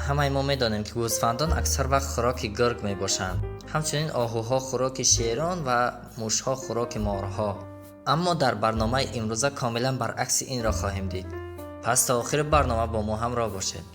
Ҳамаи мо медонем, ки гӯсфандон аксар вақт хӯроки гург мебошанд. Ҳамчунин оҳуҳо хӯроки шерон ва мушҳо хӯроки морҳо. Аммо дар барномаи имрӯза комилан баръакси инро хоҳем дид. Пас то охири барнома бо мо ҳамроҳ бошед.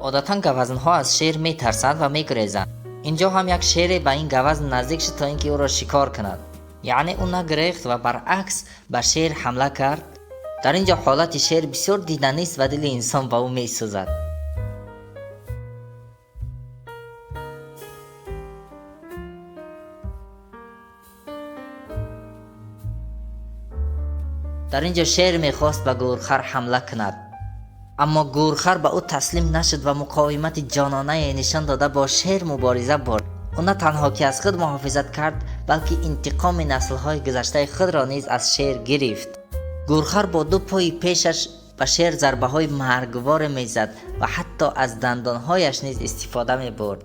Одатан гавазнҳо аз шер метарсанд ва мегурезанд. Инҷо ҳам як шере ба ин гавазн наздик шуд, то ин ки ӯро шикор кунад. Яъне ӯ нагурехт ва баръакс ба шер ҳамла кард. Дар ин ҷо ҳолати шер бисёр диданист ва дили инсон ба ӯ месӯзад. Дар ин ҷо шер мехост ба гӯрхар ҳамла кунад, аммо гӯрхар ба ӯ таслим нашуд ва муқовимати ҷононае нишон дода бо шер мубориза бурд. Ӯ на танҳо ки аз худ муҳофизат кард, балки интиқоми наслҳои гузаштаи худро низ аз шер гирифт. Гӯрхар бо ду пои пешаш ба шер зарбаҳои маргворе мезад ва ҳатто аз дандонҳояш низ истифода мебурд.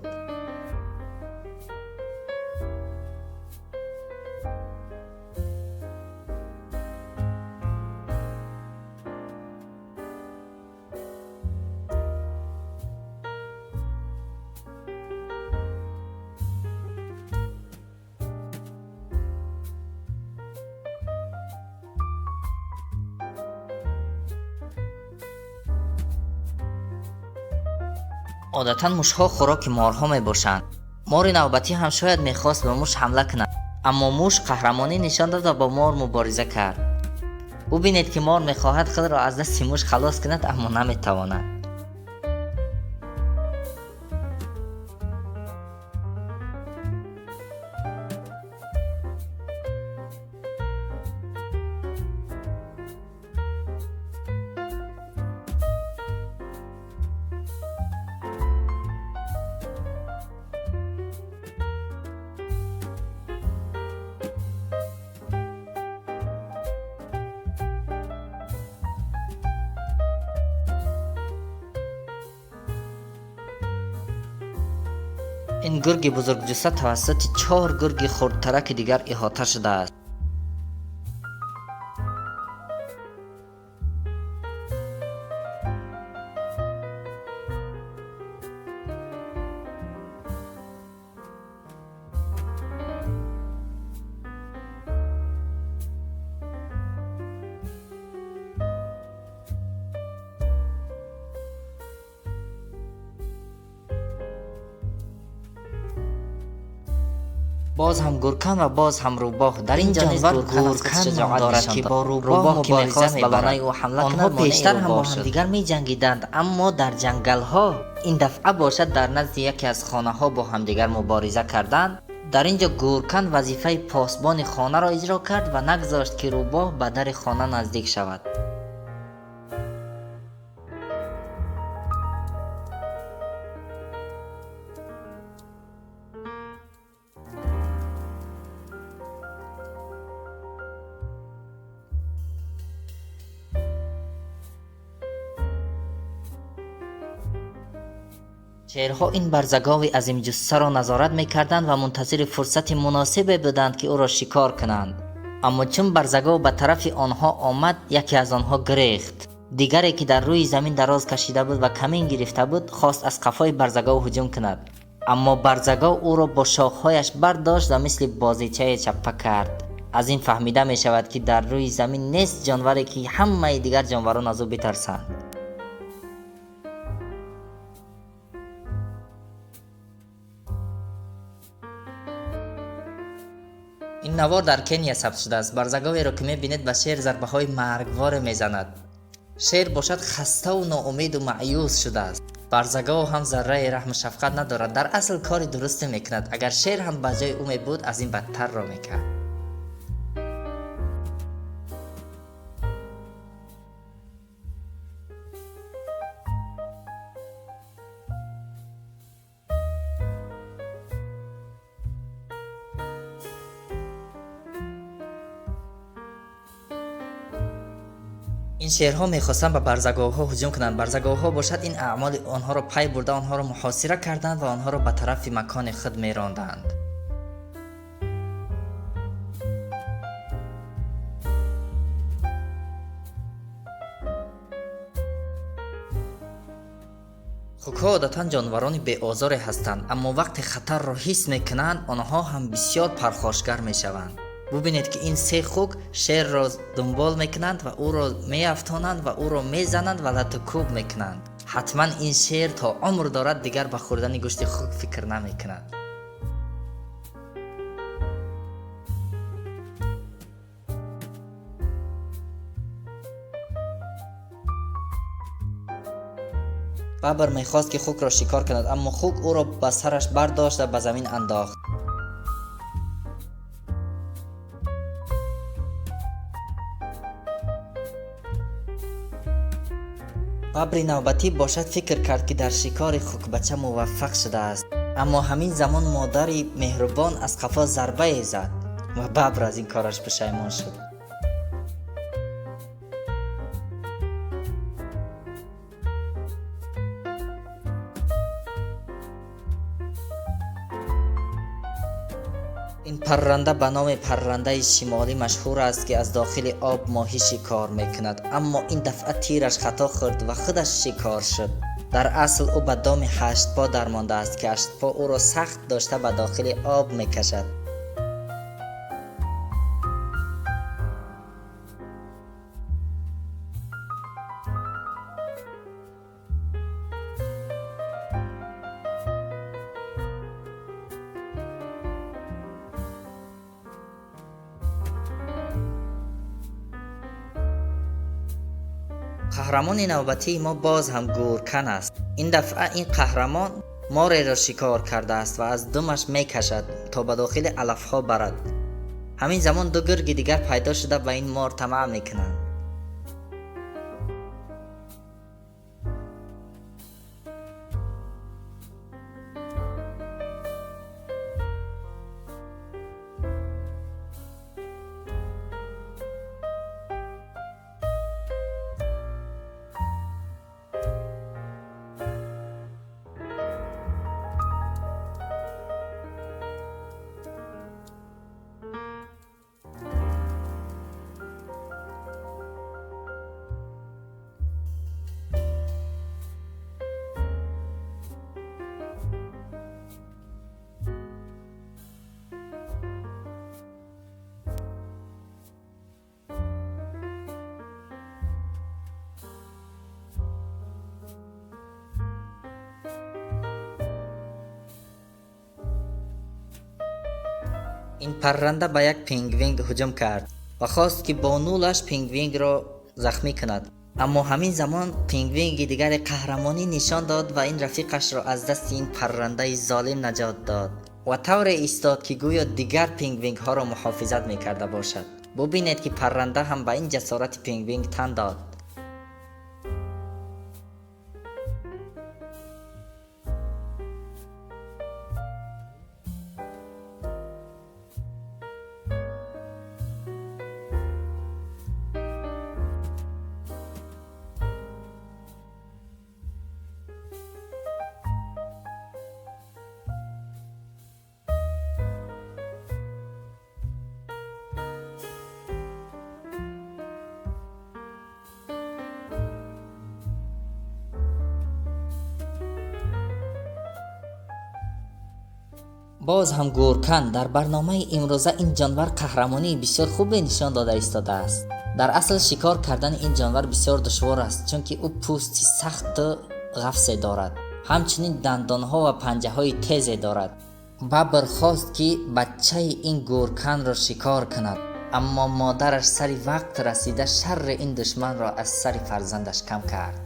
Одатан мушҳо хӯроки морҳо мебошанд. Мори навбатӣ ҳам шояд мехост ба муш ҳамла кунад, аммо муш қаҳрамонӣ нишон дод ва бо мор мубориза кард. Бубинед, ки мор мехоҳад худро аз дасти муш халос кунад, аммо наметавонад. Ин гурги бузургҷусса тавассути чор гурги хурдтараки дигар иҳота шудааст. Боз ҳам гуркан ва боз ҳам рӯбоҳ. Дар ин ҷонвар гуркан ном дорад, ки бо рӯбоҳ, ки мехост ба лонаи ӯ ҳамла кунад, онҳо пештар ҳам бо ҳамдигар меҷангиданд, аммо дар ҷангалҳо. Ин дафъа бошад дар назди яке аз хонаҳо бо ҳамдигар мубориза карданд. Дар ин ҷо гуркан вазифаи посбони хонаро иҷро кард ва нагузошт, ки рӯбоҳ ба дари хона наздик шавад. Шерҳо ин барзагови азимҷуссаро назорат мекарданд ва мунтазири фурсати муносибе буданд, ки ӯро шикор кунанд. Аммо чун барзагов ба тарафи онҳо омад, яке аз онҳо гирехт. Дигаре, ки дар рӯи замин дароз кашида буд ва камин гирифта буд, хост аз қафои барзагов ҳуҷум кунад. Аммо барзагов ӯро бо шохҳояш бардошт ва мисли бозичае чаппа кард. Аз ин фаҳмида мешавад, ки дар рӯи замин нест ҷонваре, ки ҳамаи дигар ҷонварон аз ӯ битарсанд. Ин навор дар Кения сабт шудааст. Барзаговеро, ки мебинед, ба шер зарбаҳои маргворе мезанад. Шер бошад хаставу ноумеду маъюс шудааст. Барзагов ҳам зарраи раҳму шафқат надорад. Дар асл кори дурусте мекунад. Агар шер ҳам ба ҷои ӯ мебуд, аз ин бадтарро мекард. Ин шерҳо мехостанд ба барзаговҳо ҳуҷум кунанд. Барзаговҳо бошад ин аъмоли онҳоро пай бурда, онҳоро муҳосира карданд ва онҳоро ба тарафи макони худ меронданд. Хукҳо одатан ҷонварони беозоре ҳастанд, аммо вақте хатарро ҳис мекунанд, онҳо ҳам бисёр пархошгар мешаванд. Бубинед, ки ин се хук шерро дунбол мекунанд ва ӯро меафтонанд ва ӯро мезананд ва лату кӯб мекунанд. Ҳатман ин шер то умр дорад дигар ба хӯрдани гӯшти хук фикр намекунад. Бабр мехост, ки хукро шикор кунад, аммо хук ӯро ба сараш бардошт ва ба замин андохт. Бабри навбатӣ бошад фикр кард, ки дар шикори хукбача муваффақ шудааст, аммо ҳамин замон модари меҳрубон аз қафо зарбае зад ва бабр аз ин кораш пушаймон шуд. Ин парранда ба номи паррандаи шимолӣ машҳур аст, ки аз дохили об моҳӣ шикор мекунад, аммо ин дафъа тираш хато хӯрд ва худаш шикор шуд. Дар асл ӯ ба доми ҳаштпо дармондааст, ки ҳаштпо ӯро сахт дошта ба дохили об мекашад. Қаҳрамони навбатии мо боз ҳам гӯркан аст. Ин дафъа ин қаҳрамон мореро шикор кардааст ва аз думаш мекашад то ба дохили алафҳо барад. Ҳамин замон ду гурги дигар пайдо шуда ба ин мор тамаъ мекунанд. Ин парранда ба як пингвинг ҳуҷум кард ва хост, ки бо нӯлаш пингвингро захмӣ кунад, аммо ҳамин замон пингвинги дигаре қаҳрамонӣ нишон дод ва ин рафиқашро аз дасти ин паррандаи золим наҷот дод ва тавре истод, ки гӯё дигар пингвингҳоро муҳофизат мекарда бошад. Бубинед, ки парранда ҳам ба ин ҷасорати пингвинг тан дод. Боз ҳам гӯркан. Дар барномаи имрӯза ин ҷонвар қаҳрамонии бисёр хубе нишон дода истодааст. Дар асл шикор кардани ин ҷонвар бисёр душвор аст, чунки ӯ пӯсти сахту ғафсе дорад, ҳамчунин дандонҳо ва панҷаҳои тезе дорад. Бабр хост, ки бачаи ин гӯрканро шикор кунад, аммо модараш сари вақт расида шарри ин душманро аз сари фарзандаш кам кард.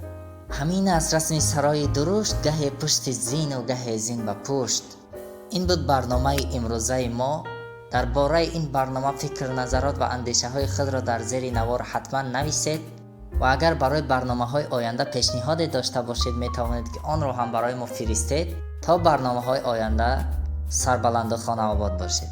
Ҳамин аст расми сарои дурушт, гаҳе пушти зину гаҳе зин ба пушт. Ин буд барномаи имрӯзаи мо. Дар бораи ин барнома фикр, назарот ва андешаҳои худро дар зери навор ҳатман нависед ва агар барои барномаҳои оянда пешниҳоде дошта бошед, метавонед, ки онро ҳам барои мо фиристед. То барномаҳои оянда сарбаланду хонаобод бошед.